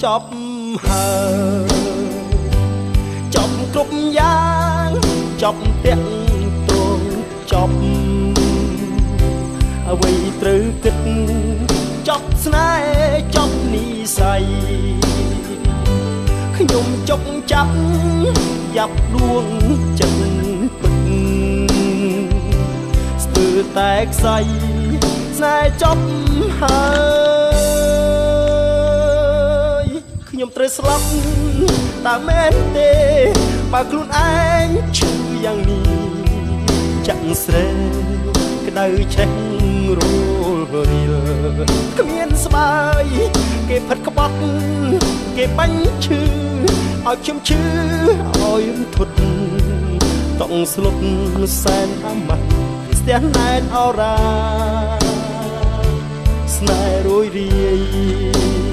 ចប់ហើយ ចប់គ្រប់យ៉ាង ចប់តាក់ទង ចប់អ្វីត្រូវគិត ចប់ស្នេហ៍ ចប់និស័យ ខ្ញុំចុកចាប់យ៉ាប់ដួងចិត្តពិត ស្ទើរតែខ្សែស្នេហ៍ចប់ហើយ ខ្ញុំត្រូវស្លាប់តើមែនទេ? បើខ្លួនឯងឈឺយ៉ាងនេះ ចាក់ស្រែក្តៅឆេះរោលរៀល គ្មានស្បើយ គេផិតក្បត់ គេបាញ់ឈឺឲ្យខ្ញុំឈឺឲ្យរន្ធត់តង់ស្លុត សែនអាម៉ាស់ស្ទះណែនអរ៉ា ស្នេហ៍រួយរាយ។